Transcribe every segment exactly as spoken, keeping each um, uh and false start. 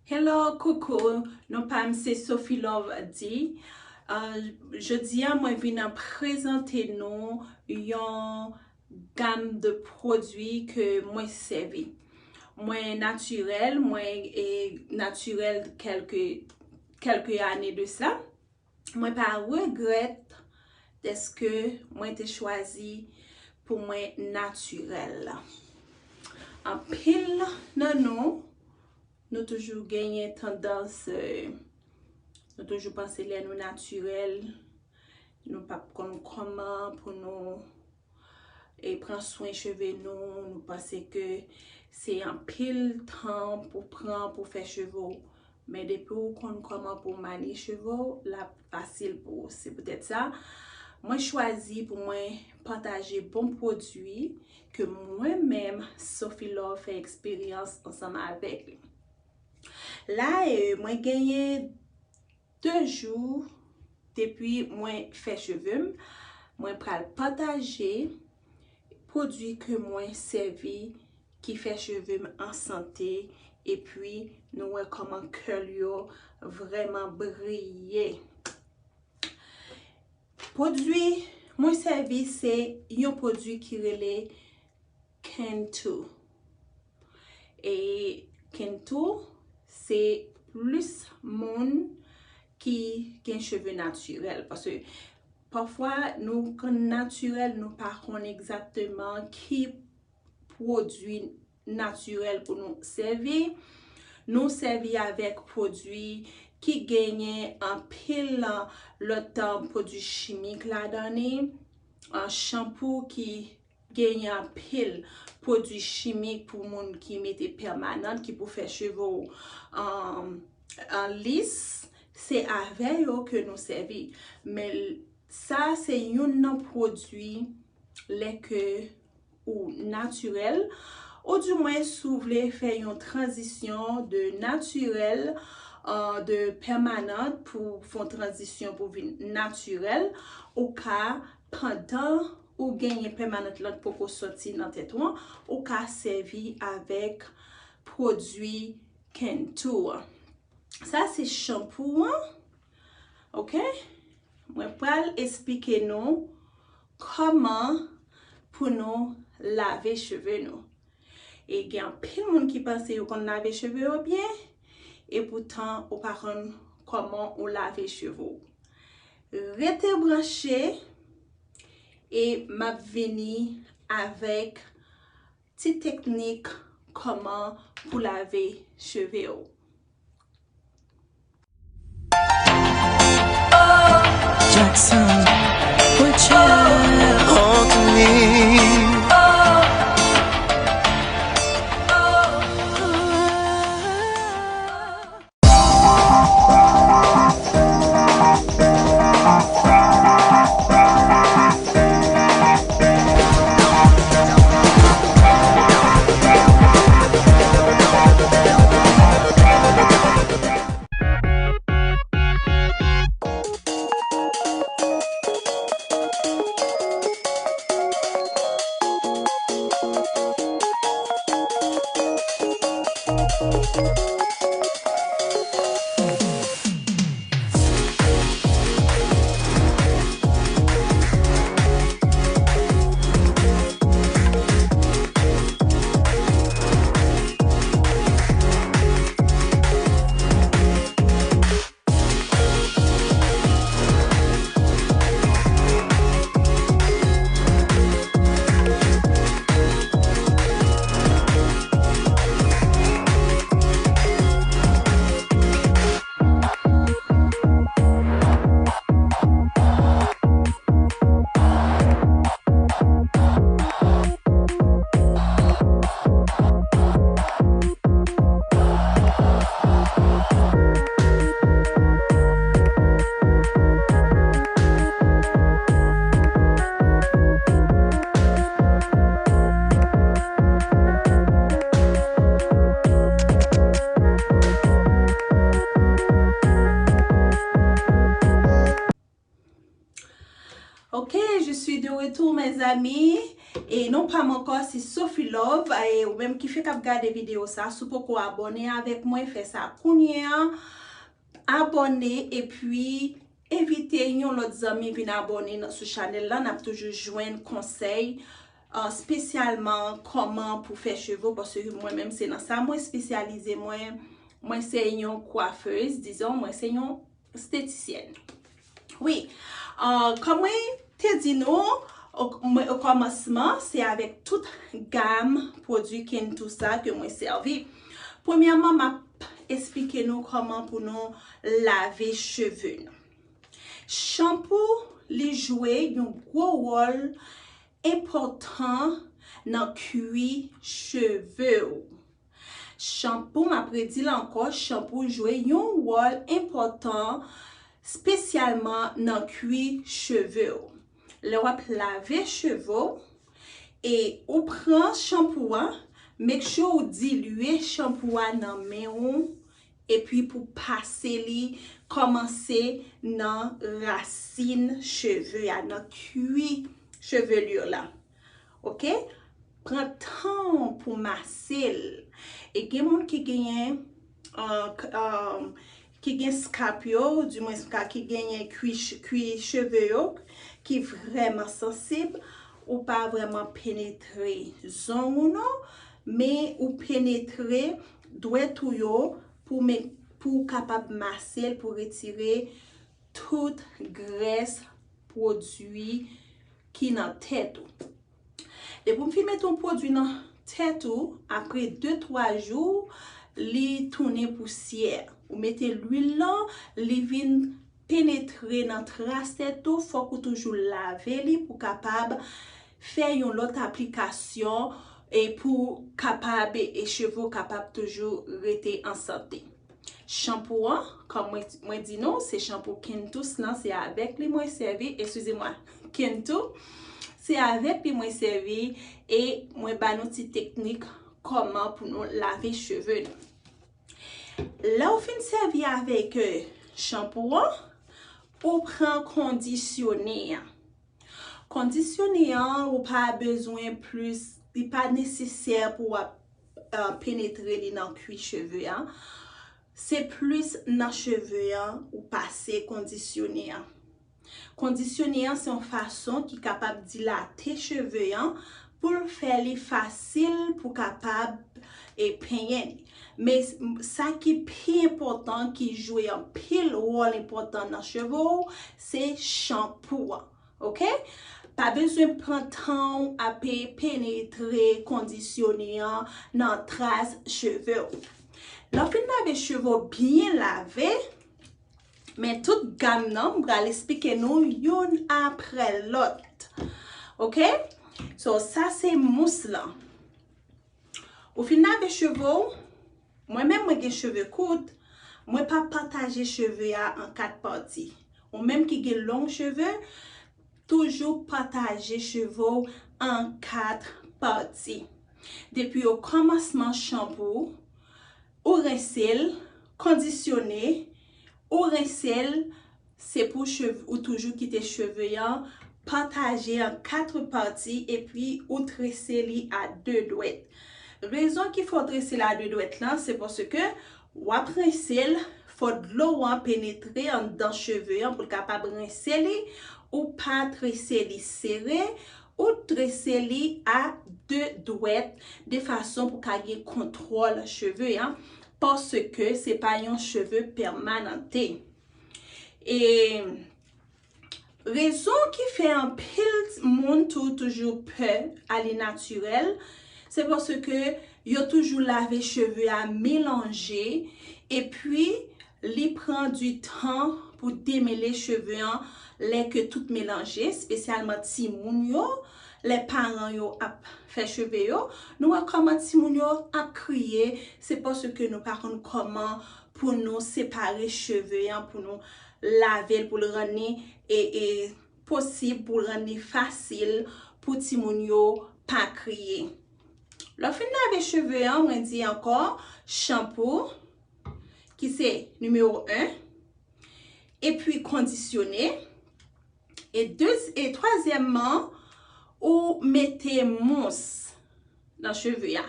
Hello, coucou, non pa m se Sophie Love D. Euh, jodi a, mwen vin prezante nou yon gam de pwodui ke mwen sèvi. Mwen natirèl, mwen e natirèl kèlke, kèlke ane de sa. Mwen pa regrèt dèske mwen te chwazi pou mwen natirèl. Anpil nan nou, nou toujou genyen tandans, euh, nou toujou panse lè nou natirèl, nou p ap konn kòman pou nou e pran swen cheve nou, nou panse ke se anpil tan pou pran pou fè cheve w. Men depi w konn kòman pou w manye cheve w, l ap fasil pou ou. Se poutèt sa, mwen chwazi pou mwen pataje bon pwodui ke mwen menm, Sophie Love, fè eksperyans ansanm avèk li. La, e, mwen genyen de jou depi mwen fè cheve m, mwen pral pataje pwodui ke mwen sèvi ki fè cheve m an sante, epi nou wè kòman curl yo vrèman briye. Pwodui mwen sèvi se yon pwodui ki rele Cantu. E Cantu, se plis moun ki gen cheve natirèl. Paske pafwa, nou konn natirèl, nou pa konn egzakteman ki pwodui natirèl pou nou sèvi. Nou sèvi avèk pwodui ki genyen anpil lòt pwodui chimik ladan li, chanpou ki genyen anpil pwodui chimik pou moun ki mete pèmanant, ki pou fè cheve w, um, an lis, se avè yo ke nou sèvi. Men sa se youn nan pwodui lè ke ou natirèl, ou di mwen si w vle fè yon tranzisyon de natirèl, euh, de pèmanant pou fè yon tranzisyon pou vin natirèl, ou ka, pandan ou genyen pèmanant lan poko soti nan tèt ou an, ou ka sèvi avèk pwodui Cantu an. Sa se chanpou an, ok? Mwen pral esplike nou kòman pou nou lave cheve nou. E gen anpil moun ki panse yo konn lave cheve yo byen, e poutan ou pa konn kòman ou lave cheve w. Rete branche e m ap vini avèk ti teknik kòman pou lave cheve w. Jackson, put your hand on me. Ok, je suis de retour, mes amis. E non pa m ankò, se Sophie Love. E ou menm ki fèk ap gade videyo sa, si w poko abòne avèk mwen, fè sa kounye a. Abòne epi envite yon lòt zanmi vin abòne nan, sou chanèl la. N ap toujou jwenn konsèy, uh, espesyalman kòman pou fè cheve w, paske mwen menm se nan sa mwen espesyalize mwen. Mwen se yon coiffeuse, dizon, mwen se yon estetisyèn. Wi, uh, kòm mwen te di nou, o, mwen, o kòmansman, se avèk tout gam pwodui Kintu sa ke mwen sèvi. Premyèman, m ap esplike nou kòman pou nou lave cheve nou. Chanpou, li jwe yon gwo wòl enpòtan nan kwi cheve w. Chanpou, m ap redi l ankò, chanpou jwe yon wòl enpòtan, espesyalman nan kwi cheve w. Lè w ap lave cheve w, e ou pran chanpou a, make sure ou dilye chanpou a nan men w, epi pou pase li, kòmanse nan rasin cheve a, nan kwi chevelure la. Oke? Pran tan w pou mase l. E gen moun ki genyen, uh, k-, um, ki gen scalp yo, di mwen ka ki genyen kwi ch-, kwi cheve yo, ki vrèman sansib, ou pa vrèman penetre zong ou non, men ou penetre dwèt ou yo pou men, pou w kapab mase l, pou retire tout grès pwodui ki nan tèt ou. Depi w fin mete yon pwodui nan tèt ou, apre de twa jou, li tounen pousyè. Ou mete lwil lan, li vin penetre nan tras tèt ou, fòk ou toujou lave li pou kapab fè yon lòt aplikasyon e pou kapab, e cheve w kapab toujou rete an sante. Chanpou an, kòm mwen, mwen di nou, se chanpou Kintu lan, se avèk li mwen sèvi, eskize mwa, Kintu, se avèk li mwen sèvi e mwen ba nou ti teknik kòman pou nou lave cheve nou. Lè w fin sèvi avèk, eh, chanpou an, ou pran kondisyone an. Kondisyone an, ou pa bezwen plis, li pa nesesè pou w ap, eh, penetre li nan kwi cheve an. Se plis nan cheve an ou pase kondisyone an. Kondisyone an se yon fason ki kapab dilate cheve an pou l fè li fasil pou kapab, e, penyen li. Men s-, sa ki pi enpòtan, ki jwe anpil wòl enpòtan nan cheve w, se chanpou an. Oke? Pa bezwen pran tan w ap penetre kondisyone an nan tras cheve w. Lè w fin lave cheve w byen lave, men tout gam nan, m pral esplike nou youn apre lòt. Oke? So, sa se mous lan. Ou fin lave cheve w, mwen menm mwen gen cheve kout, mwen pa pataje cheve a an kat pati. Ou menm ki gen long cheve, toujou pataje cheve w an kat pati. Depi o kòmansman chanpou, ou rense l, kondisyone, ou rense l, se pou cheve, ou toujou kite cheve an pataje an kat pati epi ou trese li a de dwèt. Rezon ki fè w trese l a de dwèt lan, se paske w ap rense l, fò dlo an penetre anndan cheve an pou l kapab rense li, ou pa trese li sere, ou trese li a de dwèt, de fason pou ka gen kontwòl cheve an, paske se pa yon cheve pèmanante. E rezon ki fè anpil moun tou toujou pè ale natirèl, se paske yo toujou lave cheve a melanje, epi li pran di tan pou demele cheve an lè ke tout melanje, espesyalman timoun yo, lè paran yo ap fè cheve yo, nou wè kòman timoun yo ap kriye, se paske nou pa konn kòman pou nou separe cheve an, pou nou lave l, pou l rann li, e, e, posib, pou l rann li fasil pou timoun yo pa kriye. Lè w fin lave cheve an, mwen di ankò, chanpou, ki se nimewo en, epi kondisyone, e de, e twazyèmman, Ou mete mous nan cheve a.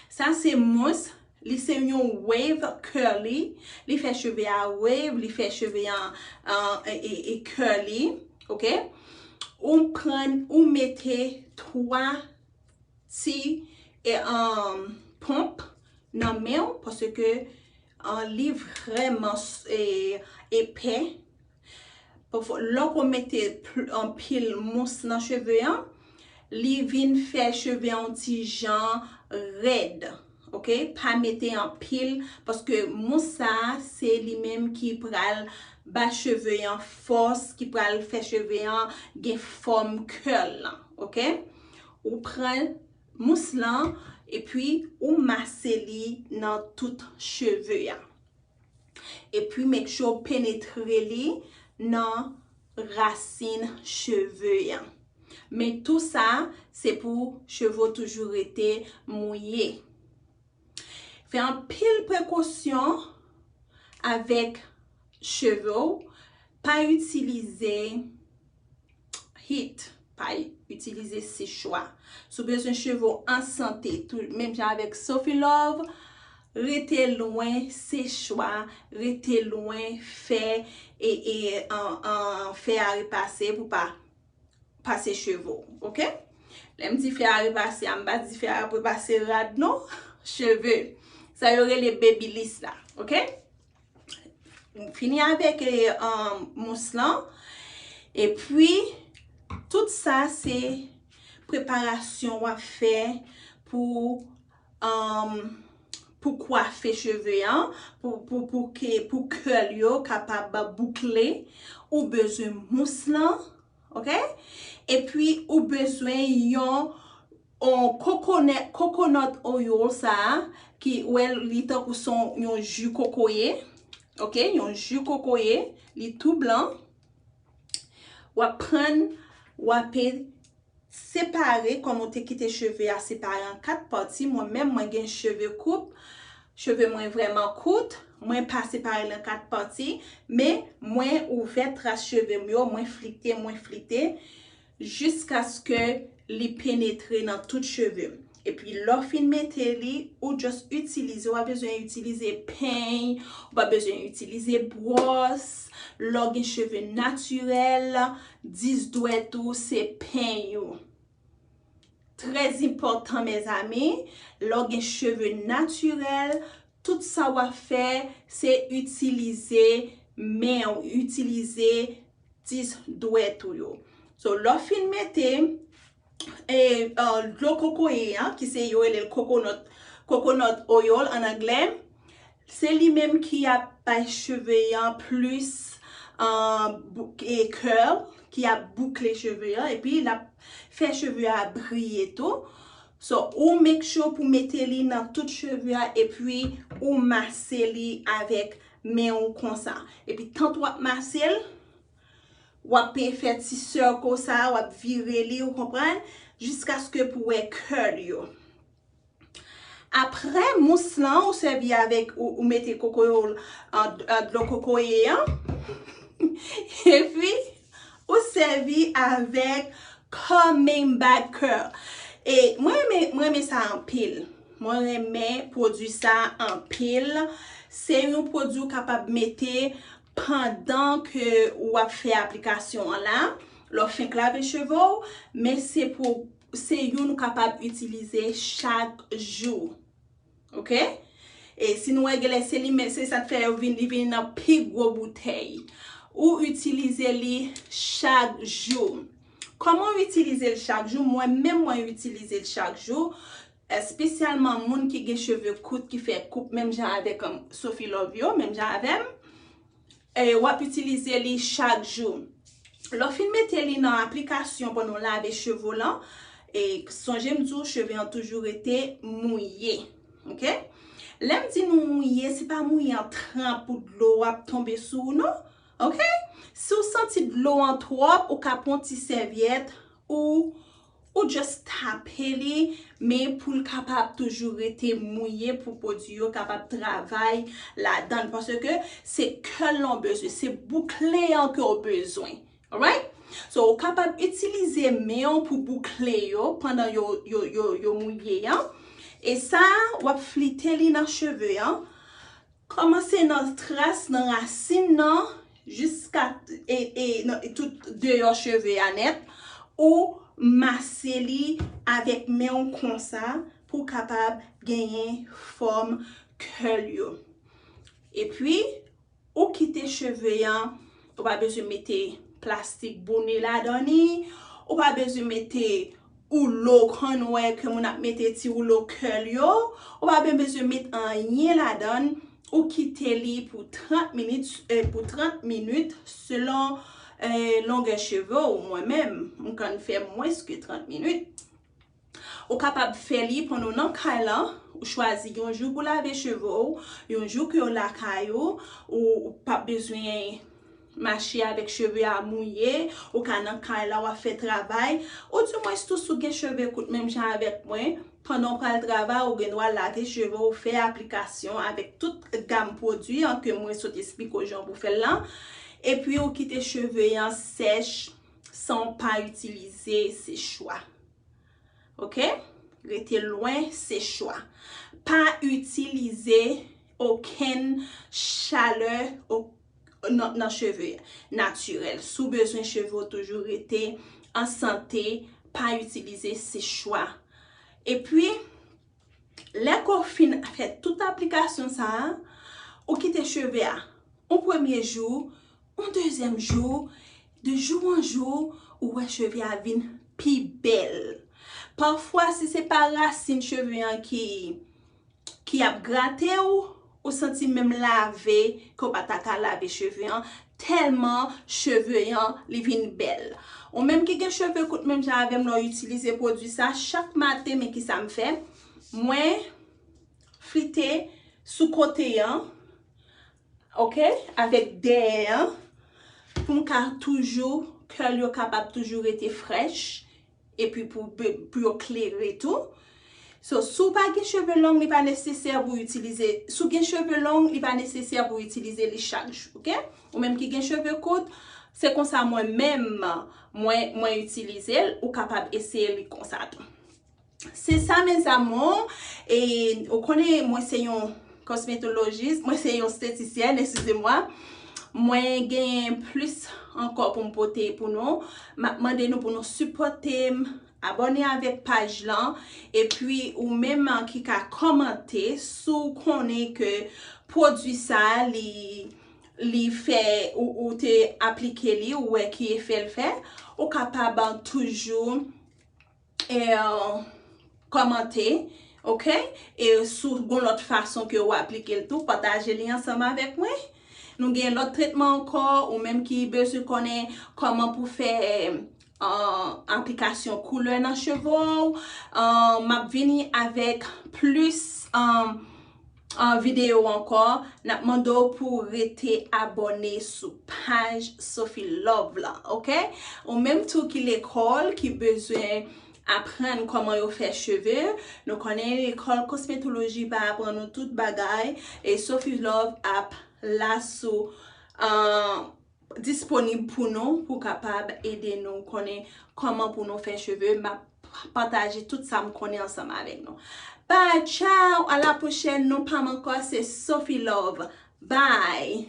Sa se mous, li se yon wave curly, li fè cheve a wave, li fè cheve a, an, e, e, e curly, ok? Ou pran, ou mete twa ti, e, um, ponp nan men w, paske, an, li vrèman s-, e, epè. Pafwa, lè w mete pl-, anpil mous nan cheve an, li vin fè cheve an yon ti jan rèd. Ok? Pa mete anpil, paske mous sa a, se li menm ki pral ba cheve an fòs, ki pral fè cheve an gen fòm curl lan. Ok? Ou pran mous lan, epi ou mase li nan tout cheve a. Epi make sure w penetre li nan rasin cheve an. Men tou sa, se pou cheve w toujou rete mouye. Fè anpil prekosyon avèk cheve w. Pa itilize heat, pa itilize sechwa. Si w bezwen cheve w an sante, tou, menm jan avèk Sophie Love, rete lwen sechwa, rete lwen fè e, e, an, an, fè a repase pou pa pase cheve w, ok? Lè m di fè a repase a, m pa di fè a repase rad non, cheve. Sa yo rele babyliss la, ok? M fini avèk, e, um, mous lan. Epi, tout sa se preparasyon w ap fè pou, um, pou kwafe cheve an, pou, pou, pou ke, pou curl yo kapab boukle. Ou bezwen mous lan, ok? Epi, ou bezwen yon, yon coconut, coconut oil sa a, ki, wè, li tankou son yon ji kokoye, ok? Yon ji kokoye, li tou blan. W ap pran, w ap separe, kòm ou te kite cheve a separe an kat pati. Mwen menm, mwen gen cheve koup, cheve mwen vrèman kout, mwen pa separe l an kat pati, men mwen ouvè tras cheve m yo, mwen flite, mwen flite, jiskaske li penetre nan tout cheve m. Epi lè w fin mete li, ou just itilize, w pa bezwen itilize peny, ou pa bezwen itilize bwòs. Lè w gen cheve natirèl, dis dwèt ou se peny ou. Trè enpòtan, mezanmi, lè w gen cheve natirèl, tout sa w ap fè, se itilize men w, itilize dis dwèt ou yo. So, lè w fin mete, e, e, dlo kokoye an, ki se yo rele l coconut, coconut oil an anglè, se li menm ki ap bay cheve an plis, e, bou-, e, curl, ki ap boukle cheve an, epi l ap fè cheve a briye tou. So, ou make sure pou mete li nan tout cheve a, epi ou mase li avèk men w konsa. Epi, tant w ap mase l, w ap fè ti circle sa, w ap vire li, ou konprann, jiskaske pou wè curl yo. Apre mous lan, ou sèvi avèk, ou, ou mete kokoye w, an, an dlo kokoye an. Epi, ou sèvi avèk Calming Back Curl. E mwen renmen, mwen renmen sa anpil. Mwen renmen pwodui sa anpil. Se yon pwodui w kapab mete pandan ke w ap fè aplikasyon an la. Lè w fenk lave cheve w, men se pou, se youn ou kapab itilize chak jou. Ok? E si nou wè genlè se li, men se sa k fè yo vin, li vin nan pi gwo boutèy. Ou itilize li chak jou. Kòman w itilize l chak jou? Mwen menm, mwen itilize l chak jou. Espesyalman moun ki gen cheve kout, ki fè koup menm jan avèk, um, Sophie Love yo, menm jan avè m. E w ap itilize li chak jou. Lè w fin mete li nan aplikasyon pandan w lave cheve w lan, e sonje m di w, cheve an toujou rete mouye. Ok? Lè m di nou mouye, se pa mouye an tranp pou dlo ap tonbe sou ou non. Ok? Si w santi dlo an twòp, ou ka pran yon ti sèvyèt ou, ou just tape li, men pou l kapab toujou rete mouye pou pwodui yo kapab travay ladan l, paske se curl lan w bezwen, se boukle an ke w bezwen. Alright? So, ou kapab itilize men w pou boukle yo pandan yo, yo, yo, yo mouye an. E sa, w ap flite li nan cheve an. Kòmanse nan tras, nan rasin nan, jiska e, e, nan, e tout deyò cheve a nèt. Ou mase li avèk men w konsa pou w kapab genyen fòm curl yo. Epi, ou kite cheve an, ou pa bezwen mete plastik bone ladan li, ou pa bezwen mete woulo kònwè ke moun ap mete ti woulo curl yo, ou pa bezwen met anyen ladan, ou kite li pou trant minit, eh, pou trant minit selon eh, longè cheve w. Mwen menm, m konn fè mwens ke trant minit. Ou kapab fè li pandan w nan kay lan, ou chwazi yon jou pou lave cheve w, yon jou ke w lakay ou, ou, ou p ap bezwen mache avèk cheve a mouye, ou ka nan kay la, w ap fè travay, ou dimwens tou si w gen cheve kout menm jan avèk mwen, pandan w pral travay, ou gen dwa lave cheve w, fè aplikasyon avèk tout gam pwodui an ke mwen sot esplike w jan pou fè l lan, epi ou kite cheve an sèch san w pa itilize sechwa. Oke? Rete lwen sechwa. Pa itilize okenn chalè o- nan, nan cheve natirèl. Si w bezwen cheve w toujou rete an sante, pa itilize sechwa. Epi, lè ke w fin fè tout aplikasyon sa a, ou kite cheve a yon premye jou, yon dezyèm jou, de jou an jou, ou wè cheve a vin pi bèl. Pafwa, si se pa rasin cheve an ki, ki ap grate w, ou santi menm lave ke w pa ta ka lave cheve an, tèlman cheve an li vin bèl. Ou menm ki gen cheve kout menm jan avè m, lè w itilize pwodui sa, chak maten, men kisa m fè? Mwen flite sou kote an, oke, avèk dèyè an, pou m ka toujou, curl yo kapab toujou rete frèch, epi pou, be- pou yo klere tou. So, si w pa gen cheve long, li pa nesesè pou w itilize, si w gen cheve long, li pa nesesè pou w itilize li chak jou, oke? Ou menm ki gen cheve kout, se konsa mwen menm, mwen, mwen itilize l, ou kapab eseye li konsa tou. Se sa, mes amours. E ou konnen, mwen se yon kosmetolojis, mwen se yon estetisyèn, eskize mwa. Mwen gen plis ankò pou m pote pou nou. M ap mande nou pou nou sipòte m, abòne avèk paj lan, epi ou menm ki ka kòmante, si w konnen ke pwodui sa, li, li fè, ou, ou te aplike li, ou wè ki efè l fè, ou kapab toujou e, kòmante, oke? E si w gen lòt fason ke w aplike l tou, pataje li ansanm avèk mwen. Nou gen lòt tretman ankò, ou menm ki bezwen konnen kòman pou fè, eh, aplikasyon koulè nan cheve w. Eh, m ap vini avèk plis, eh, eh, videyo ankò. N ap mande w pou w rete abòne sou paj Sophie Love la, oke? Ou menm tou ki lekòl, ki bezwen aprann kòman yo fè cheve. Nou konnen lekòl kosmetoloji pa aprann nou tout bagay. E Sophie Love ap la sou, eh, disponib pou nou, pou kapab ede nou konnen kòman pou nou fè cheve. M ap pataje tout sa m konnen ansanm avèk nou. Bye, ciao, a la pwochèn. Non pa m ankò, se Sophie Love. Bye.